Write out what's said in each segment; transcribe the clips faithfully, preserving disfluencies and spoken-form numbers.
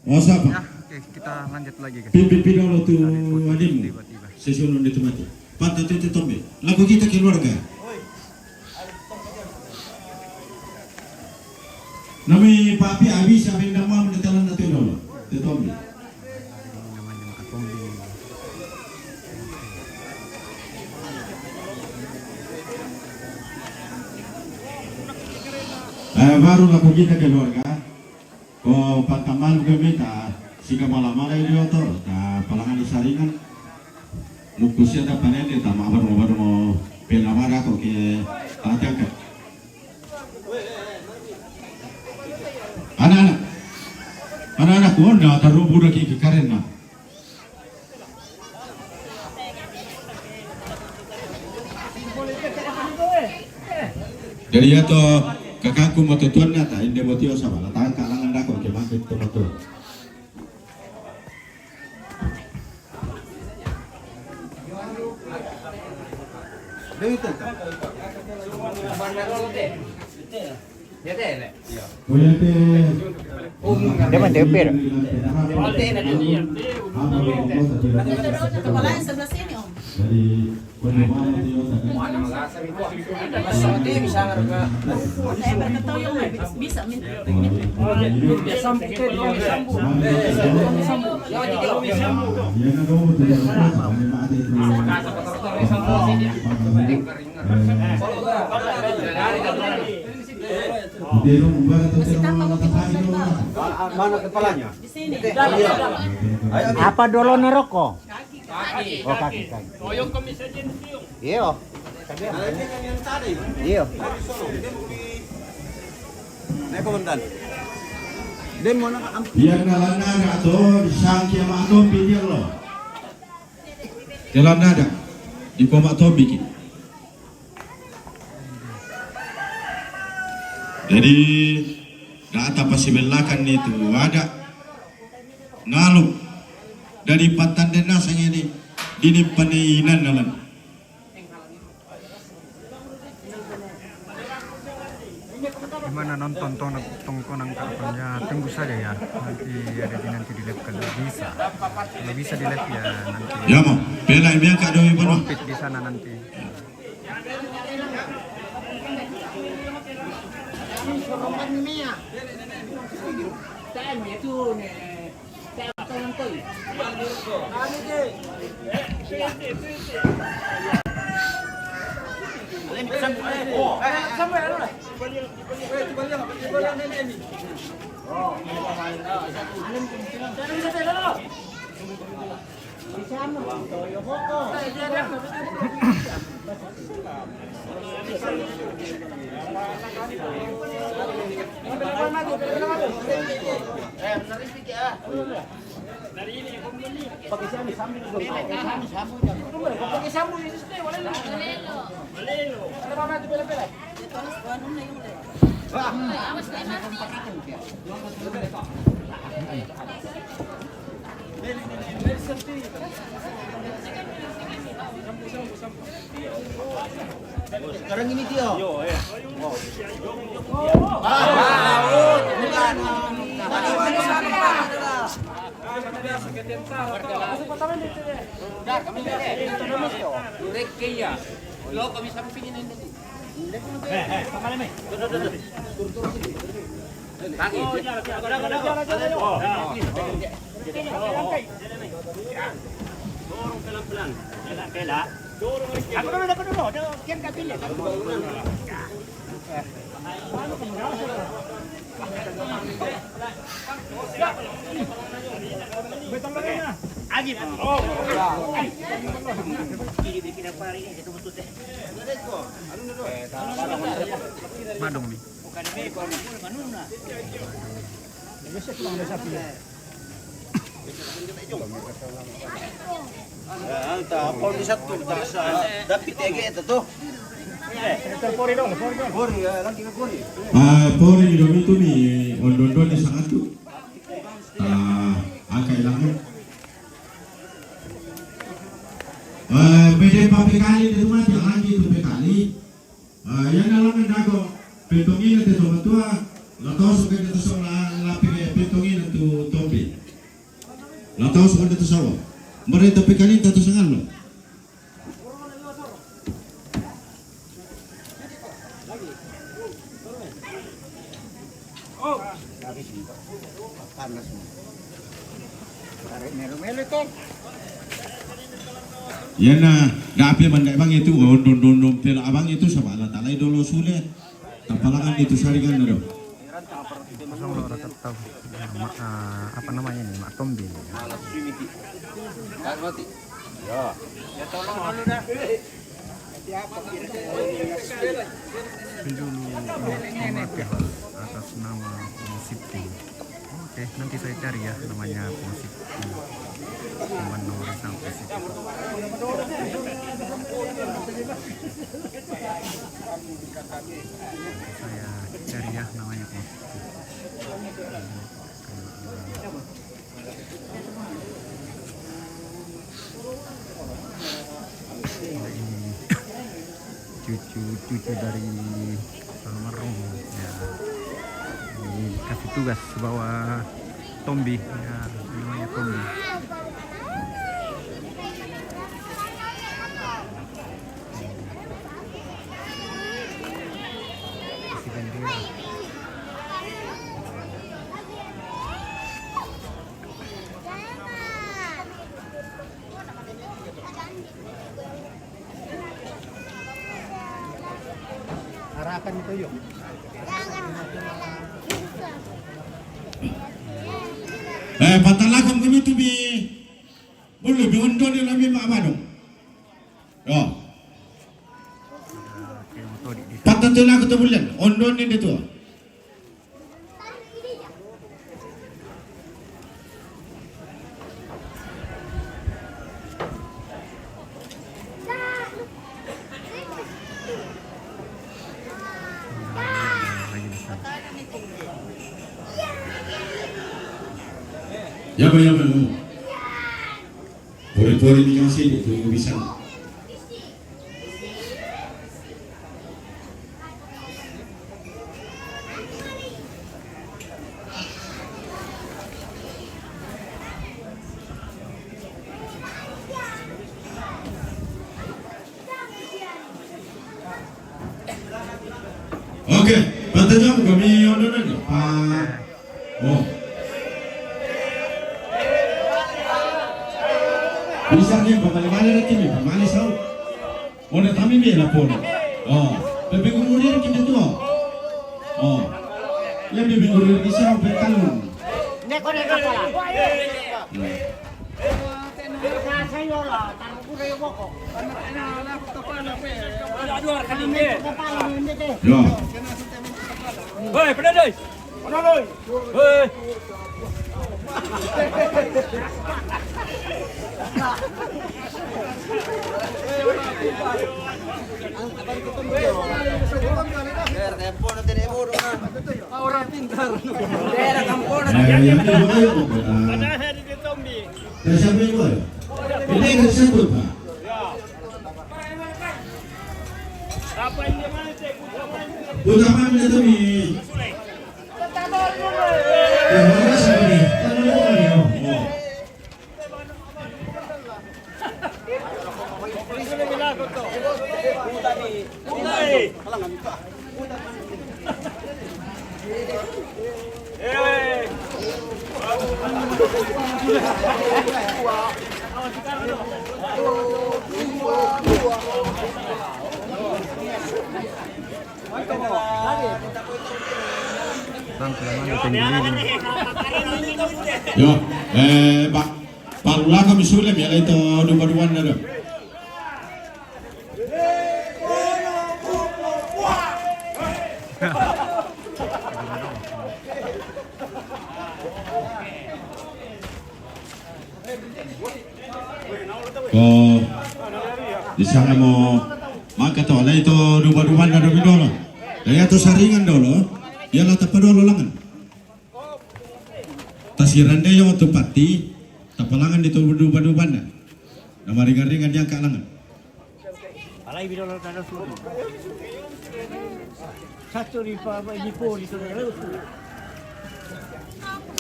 Oh, siapa? Ya, oke, kita lanjut lagi, guys. Pipi pidolo tu. Dari foto animu. Tiba-tiba. Sesuai dengan itu mati. Pantat itu tombe. Laku kita keluarga. Nami papi abis abin dama menetalan na tu dolo. Te tombe. Ini namanya maka tombe. Eh, baru laku kita keluarga. Ko pantaman kami ta sika mala-mala ini oto ta palangan di saringan. Mukusia ta panende ta mabar mabar mo pena mara ko ke ta jangka. Anak-anak, anak-anak, ko na tarubu da ki karen na. Jadi ya to, kakakku mau tuan na ta, inde mau tio sama, la tangka langan dako ke mangke to mau tuan. Dia main tepir. Kepalanya sebelah sini, Om. Bisa, bisa. Bisa, bisa. Mana kepalanya? Di sini. Apa dulu neroko? Oh, kaki, kaki. Iyo. Iyo. Naik komandan. Biar nalan nada to, disangki ama tombi dia lo. Jalan nada, di koma tombi ki. Jadi, data pasibellakan itu ada. Ngaluk. Dari patande nasang ini, dini paneinan nalan. Gimana nonton tong tongkonang kapan ya, tunggu saja ya, nanti ada di, nanti di live kalau bisa, kalau bisa di live ya nanti. Ya mau, pela ini angkat doi bono. Komplit di sana nanti. Sekarang ini dia. Dorong pelan-pelan. Pela, pela. Dorong. Aku dulu, aku dulu. Kian kapil ya. Madong ni. Anta, pon di satu, tak sa, dapit ege itu tuh. Pori dong, pori dong. Pori, ya, lagi ke pori. Ah, pori dong itu ni, ondo-ondo ni sangat tuh. Ah, angka ilangan. Ah, bede papekali di rumah, jangan gitu pekali. Ah, yang dalam dago, petongina te tomatua, la toso ke te toso la, la peke petongina tu tombi. Tahu sudah tu sawa. Mereka tapi kali tak tu sangat lo. Panas. Tarik melu-melu, Tol. Iya na, dapat mandai bang itu, oh, dondon dondon pela abang itu sama Allah Taala dulu sulit. Tapalangan itu saringan dulu. Kosong lo rata tahu. Ma-, eh, apa namanya ini? Mak Tombi. Malas ini, Ki. Kan mati. Ya. Ya, tolong dulu dah. Dulu ini atas nama Siti. Oke, nanti saya cari ya namanya Siti. Cuman nomor satu Siti. Saya cari ya namanya Siti. Ini cucu-cucu dari almarhum, ya. Ini dikasih tugas bawa Tombi, ya, namanya Tombi. Kasih bendera. Harapan itu yuk. Eh, patalakom kami tu bi bulu bi ondon ni lami mak badung. Yo. Patalakom tu bulan ondon ni dia tu. Ya, ya, ya. Pori-pori ni kasi ni tu bisa. Oke, patalakom kami ondon ni. Pa. Oh. Bisa ni pamali-mali lagi ni, pamali sau. Ona tami mi lapor. Oh, pepe guru dia kita tu. Oh. Yang pepe guru dia bisa bertalun. Ini kau nak apa? Hmm. Yo. Hei, pernah doi? Pernah doi? Hei. Orang pintar. Daerah kampung. Nah, yang itu, itu, itu. Padahal di Tombi. Dah siapa yang buat? Ini yang satu, Pak. Putar mana tu ni? Ya, mana siapa ni? Kan mana ni? Oh. Yo, eh, Pak, Pak Lula kami sulit ya, itu dua-duaan ada. Ko di sana mo maka to, alai to dua-duaan na dua-duaan. Daya to saringan dolo. Yala tapa dolo langan. Tasirande yo tu pati, tapalangan di to dua-duaan na. Na maringan-ringan diangkat langan. Alai bidolo tado sudu. Satu di pa, di pori tu, lalu tu.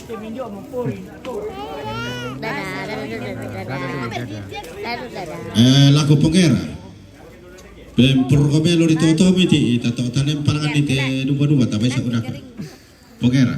Dia minjau mempori tu. Dah, dah, dah, Eh, laku pongera. Pempur ko melo di toto miti, ita to tanem palangan ni te dua-dua, tabai sa udah. Pongera.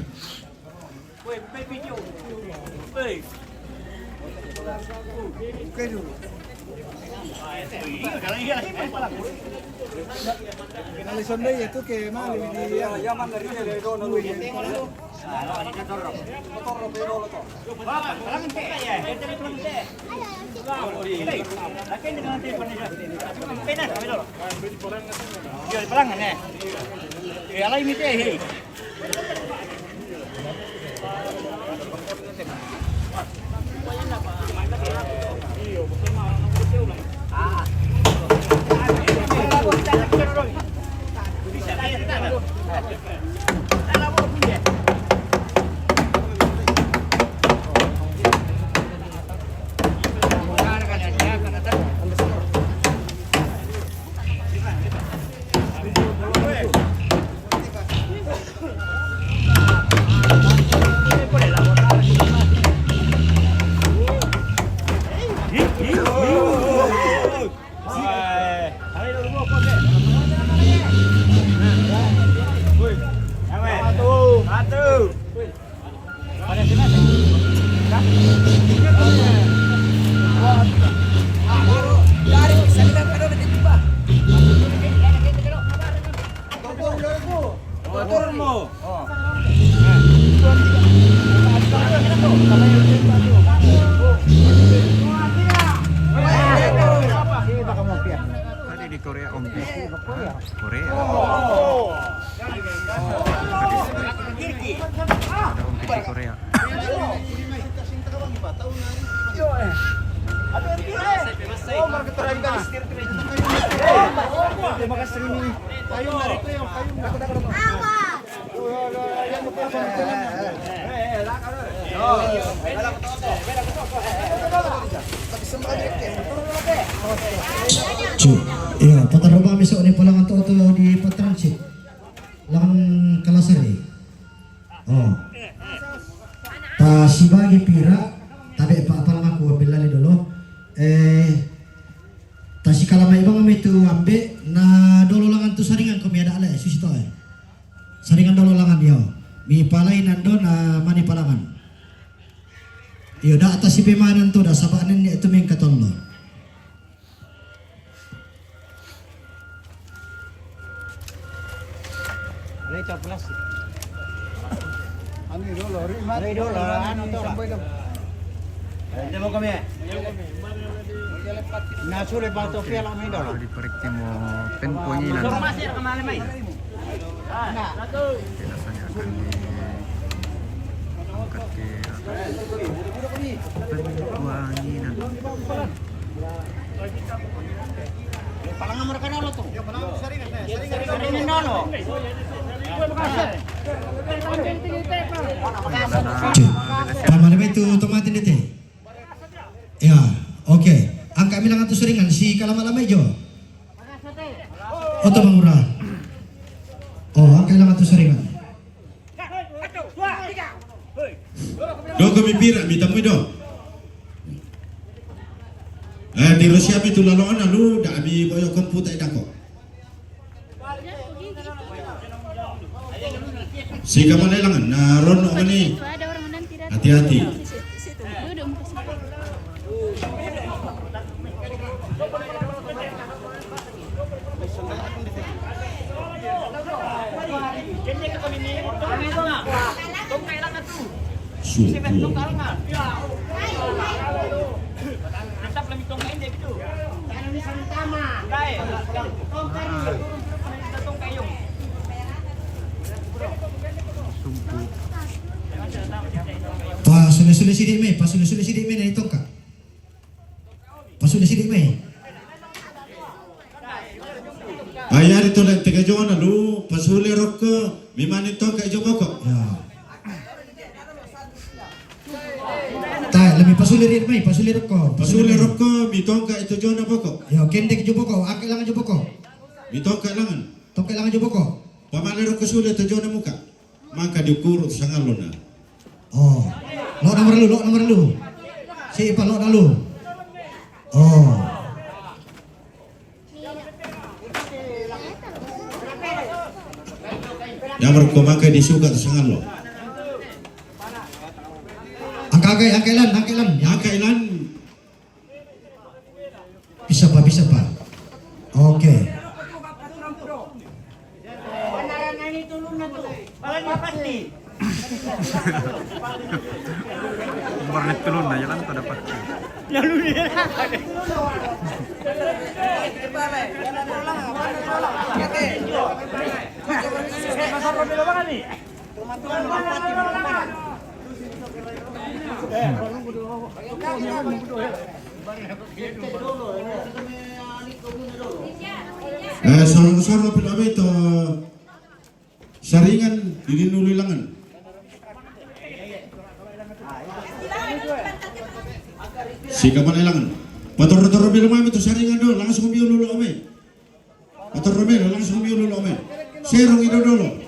Tadi di Korea, Om Pi. Korea. Ada Om Pi di Korea. Cu, iya, patarobang besok ni palangan toto di Patransit. Langan Kalasari. Oh. Tasibagi pira, tabe pa apal maku ambil lali dolo. Eh, tasikala mai bang mi tu ambe, na dolo langan tu saringan ko mi ada ale, susi to, eh. Saringan dolo langan, iyo. Mi palai nando na mani palangan. Iyo, da tasi pemanan tu da, sabak nen ni tu mengkatolo. Anu dolo, anu dolo, anu to. Na sule bato pia la mi dolo. Di parik timo pen pongi na. Tidak saja akan diangkat ke atas. Pen pongi na. Pamanami tu tomatin dite. Ya, oke. Angka mi langan tu saringan, si kalama-lama ijo. Oto mangura. Oh, angka langan tu saringan. Do ko mi pira, mi tamui do. Eh, di Rusia mi tu lalo ana lu, da mi boyo komputa idako. Sika mana langan, na rono mani. Hati-hati. Suku. Pasule-sule sidik mi, pasule-sule sidik mi na itongka. Pasule sidik mi. Ayari tole tega jona lu, pasule rokko, mi mani tongka ijo boko. Ya. Tai, lebih pasule ri mai, pasule rokko. Pasule rokko, mi tongka itu jona boko. Ya, kendek jo boko, angka langan jo boko. Mi tongka langan. Tongka langan jo boko. Pamale rokko sule itu jona muka. Maka diukur sangalona. Oh. Lo nomor lu, lo nomor lu. Eh, palo' dalu. Oh. Yang berkumaka di suka sangan lo. Angka, angka, angka ilan, angka ilan. Angka ilan. Bisa pa, bisa pa. Oke. Warnet tulun na jalan pada pasti. Eh, soro-soro pinameto saringan di Ninu Ilangan. Sika mana Ilangan? Patorro-torro bilo mami tu saringan do, langsung biu lulu ome. Patorro bilo, langsung biu lulu ome. Serong ido dolo.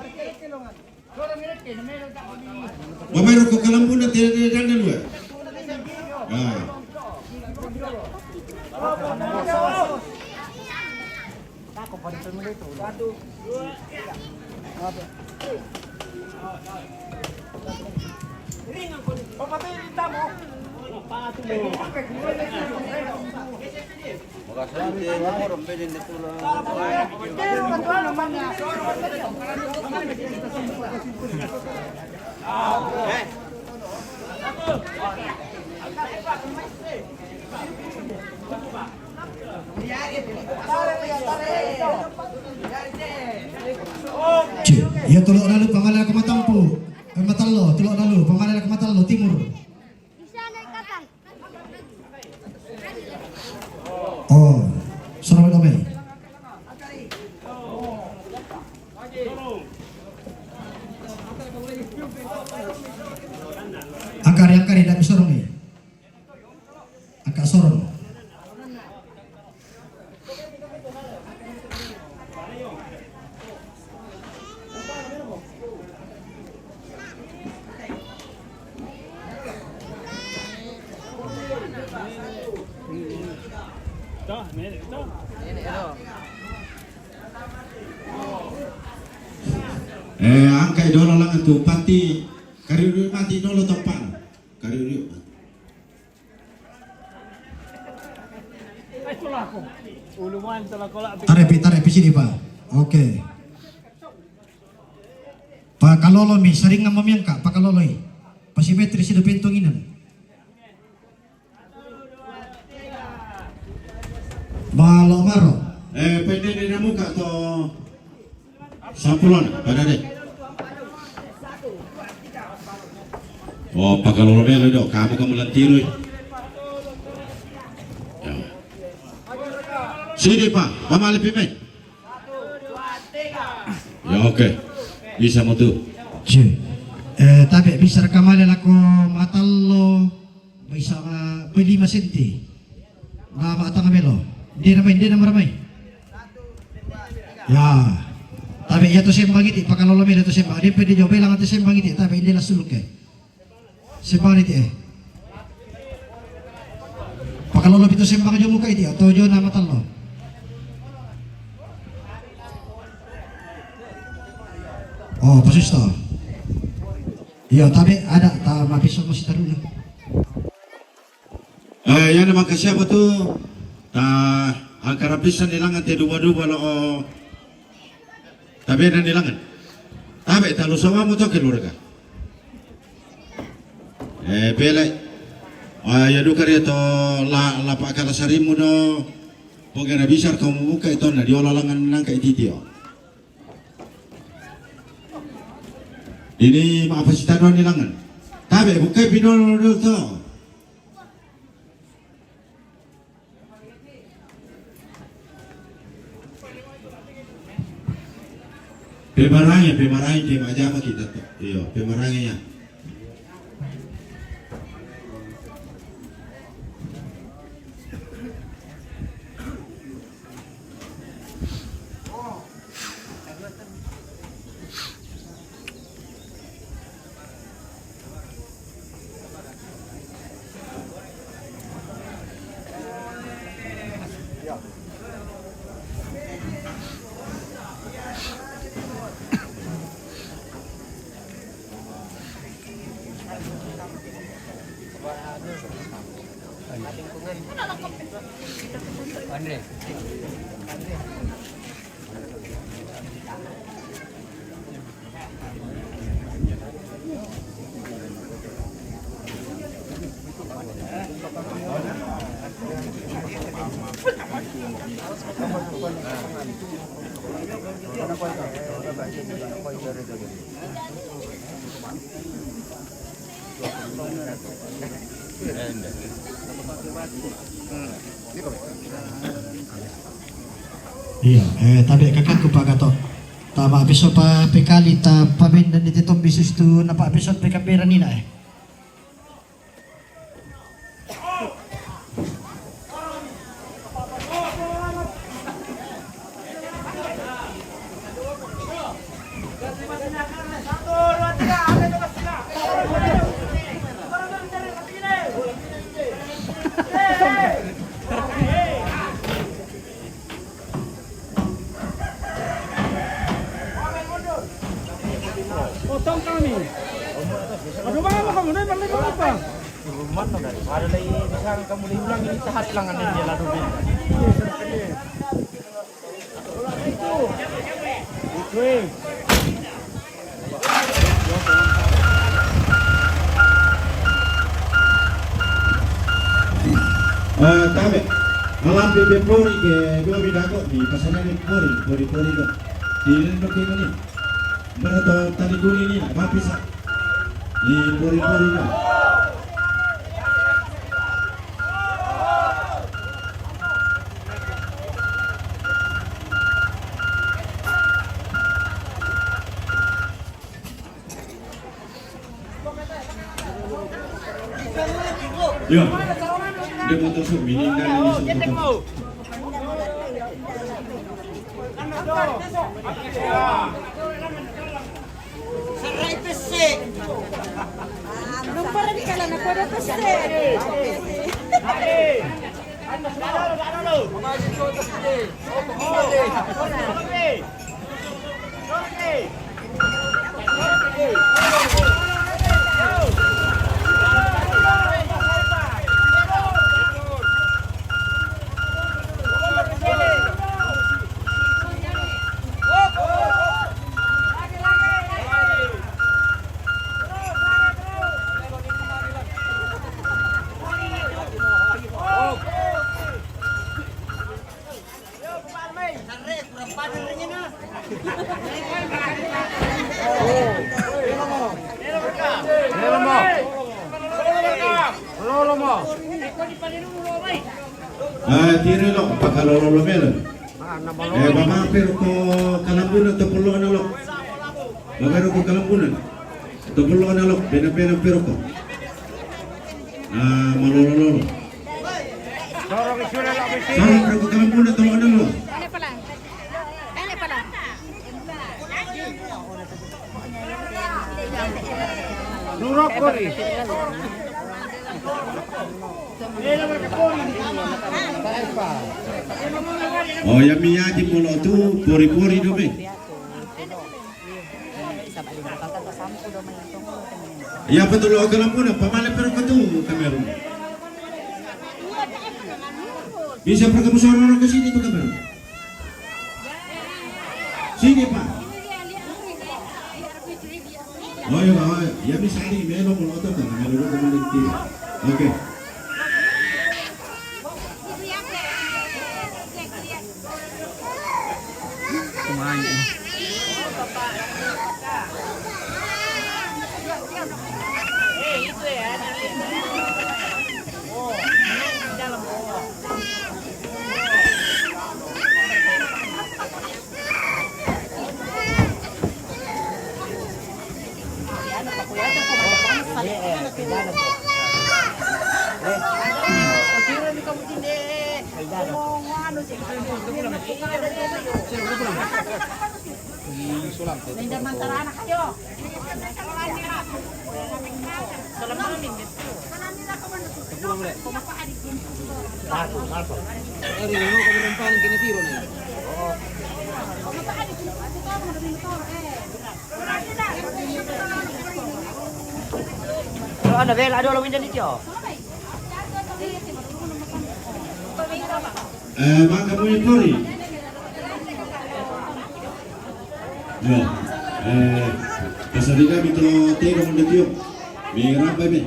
Mamero ko kalambuna te de dande lue. Ah. Ci, iya, tulo' dalu pamale ko matampu. Eh, matallo, tulo' dalu pamale ko matallo timur. Oh, sorong dame. Angkari, angkari, dame sorong e. Angka sorong. Eh, angka idolo lang tu pati kariu mati dolo topan. Kariu. Tarepi, tarepi sini, Pak. Oke. Pakalolo mi, saringan mamiangka, pakalolo i. Pasimetri sido pintu nginan. Malo maro. Eh, pende de namuka to. Sampulon, pada de. Oh, pakalolo melo do, kamu kamu lantiru. Ya. Sini, Pak, pamale pime. Ya, oke. Bisa mo tu. Ci. Eh, tapi bisa kamale lako matallo. Bisa, eh, beli masenti. Ba, ba tanga melo. Inde na mai, inde na maramai. Ya. Tabe iya to sembang iti, pakalolo melo to sembang. Inde pede jo belang to sembang iti, tabe inde la suluke. Sembang iti, eh. Pakalolo pito sembang jo muka iti, to jo nama tallo. Oh, pasis to. Iya, tabe ada ta mapiso masih taruh. Eh, iya na makasiapa tu, ta, angkarapisan ilangan te duba-duba lo, o, tabe na ilangan. Tabe, talo sawa mo to keluarga. Eh, pele. Ah, iya duka ria to la, la pakala sarimu do. Pokoknya bisa kamu buka itu na diola langan nangka ititio. Ini maapa sitano ilangan. Tabe, buka pino do to. Pemarange, pemarange, pemajama kita to. Iyo, pemarange ya. Andre. Iya, eh, tabe' kakakku pa' Gatot. Tama' biso pa' pekali ta pamendan di tetom bisus tu napa' biso pe kamberan ina, eh. Potong kami. Aduh, bang, kamu ini perlu apa? Rumah no daripada lagi bisa kamu diulang ini tahat lengan dia lalu. Itu. Itu. Eh, tabe'. Malampe' be pori ke dua bidako ni pasanani pori, pori, pori do. Di rin do kini ni. Berato tadi kuni ni, mapisa. Di pori, pori do. Yo. Dia mau tusuk, ini kan ini tusuk. Sarai pese. Nomor di kalan aku ada pese. Eh, tiri lo, pakalolo lo melo. Eh, bamape ro ko Kalambuna to polo na lo. Bamape ro ko Kalambuna to polo na lo. Bena-bena pe ro ko. Ah, malolo-lolo. Sarap ro ko Kalambuna to polo na lo. Duro kori. Oh, ya miyaji polo tu pori-pori do be. Iya, betul lo Kalambuna, pamale pero ketu kamera. Bisa pergi musoro ke sini tuh kamera. Sini, Pak. Oh, iya, Pak. Oh, iya, bisa nih, melo mau nonton kan, melo mau nonton. Oke. Kumain. Ano, bela, ado lo mindan di tio. Eh, maka mui pori. Yo. Eh, pasal dia mi tolo tero mo tio. Mi rampa mi.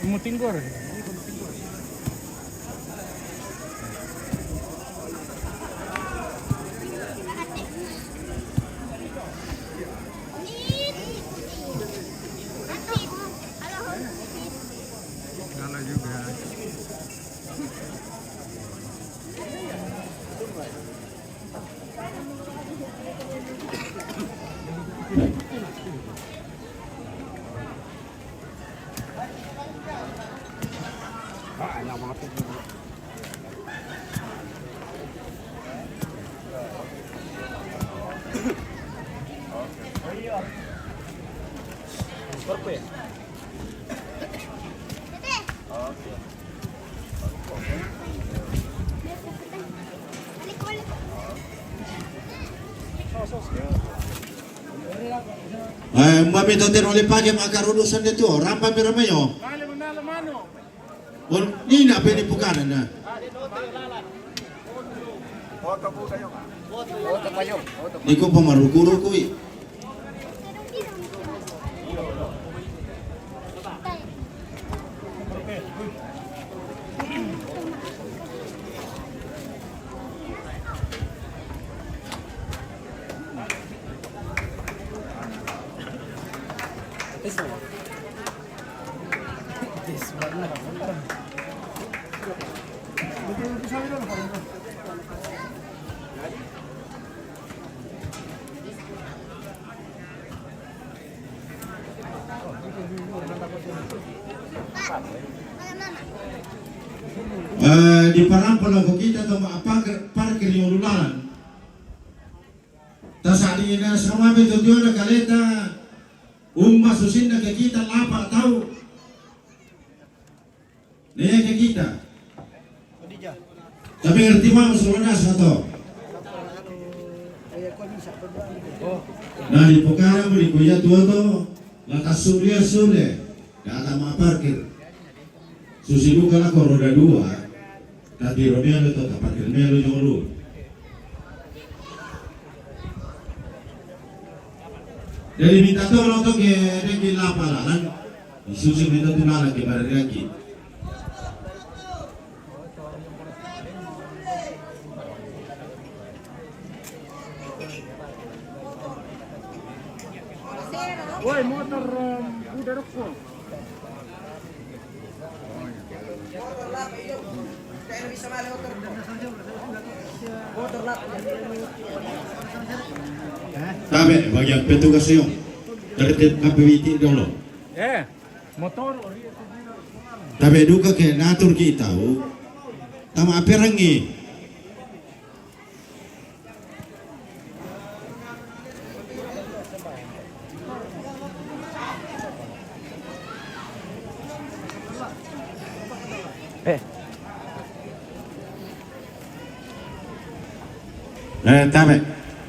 Mau tinggor. Salah juga. Eh, mbami to tero le pake maka rudu sande tu, rampa mi ramayo. Bon, ni na peni pukana na. Niko pa maruku-ruku i. Eh, di parampa loko kita to ma parkir, parkir yung lulalan. Ta sa di na sama be to dio na kaleta, umma susinna ke kita lapa tau. Neke kita. Tapi ngerti mau suruh nas atau? Nah, di pekara beli kuya tua to, lantas sulia sule, data ma parkir. Susi buka lako roda dua, tati romelo to, ta parkir melo jolo. Jadi minta tolong to ke dengki lapa lalan. Isusi meta tu nala ke barariaki. Woi, motor, um, udah rokok. Tabe, bagi petugas yung. Dari te-, kape witi dolo. Eh, motor. Tabe duka ke natur kita, oh. Tama aperangi. Eh. Eh, tabe.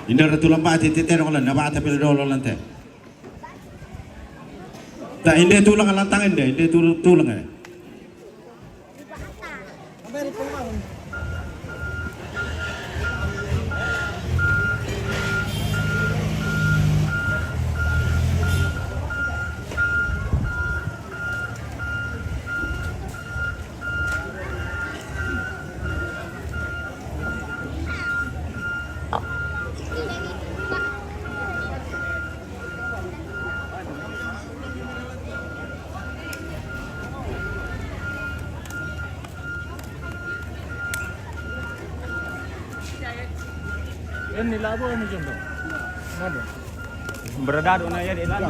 Inda ratu lamba ti tete no lan, naba ta pele dolo lan te. Ta inde tulang lantang inde, inde tul-, tulang eh. Berada dona ya di dalam.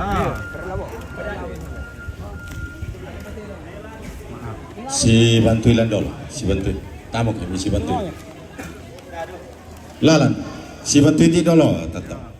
Si bantui landol, si bantui. Tamu kami si bantui. Lalan, si bantui ti dolo, tetap.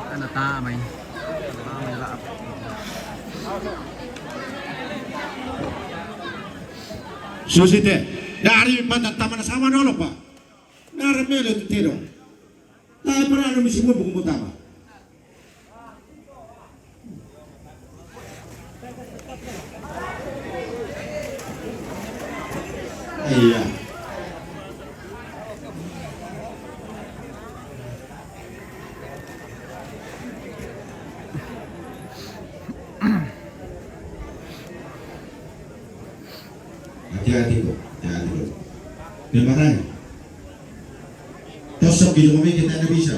Ana ta mai. Ta mai la. Susite, dari mata tamana sama dolo, Pak. Nara mele tu tiro. Nah, pernah ada misi buku utama. Iya. Hati-hati kok, hati-hati kok. Memang tosok di rumah kita ada bisa.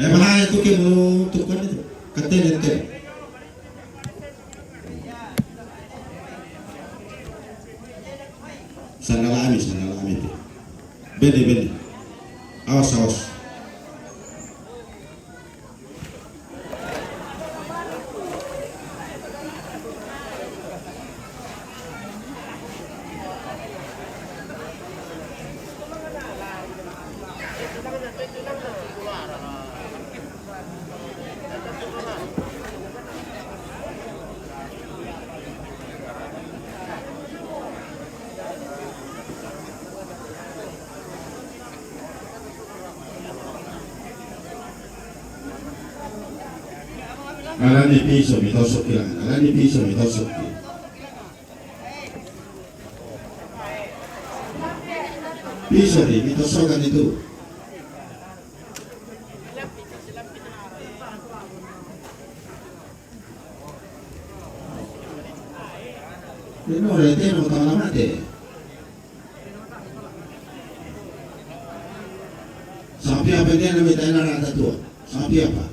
Eh, bahaya tu ke mau tukar itu. Kata dia tu. Sandal ami, sandal ami tu. Bende, bende. Awas, awas. Alani piso mi tosok kilang, alani piso mi tosok ki. Piso di mi tosok kan itu. Ino re te no tala mate. Sampia pa nena mi tena rata tua. Sampia pa.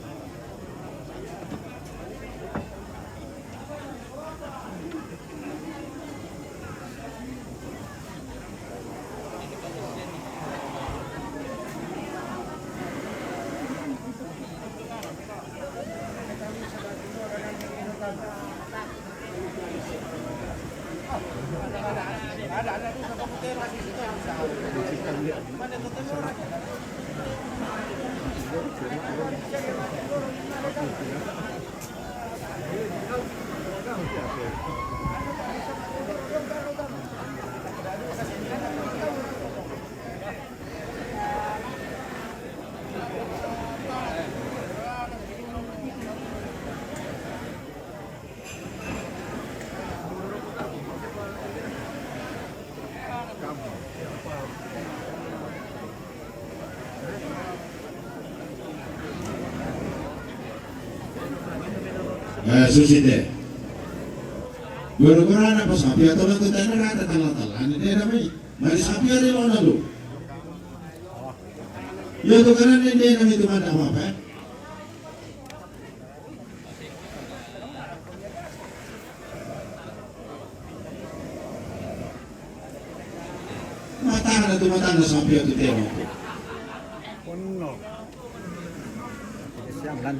Eh, susite. Guru guru ana pa Sampia tolo tu tena rata tala tala ni dena mai. Mari Sampia di lona lu. Yo tu kana ni dena mi tu manda apa, eh? Matana tu matana Sampia tu tena. Ono. Siang kan.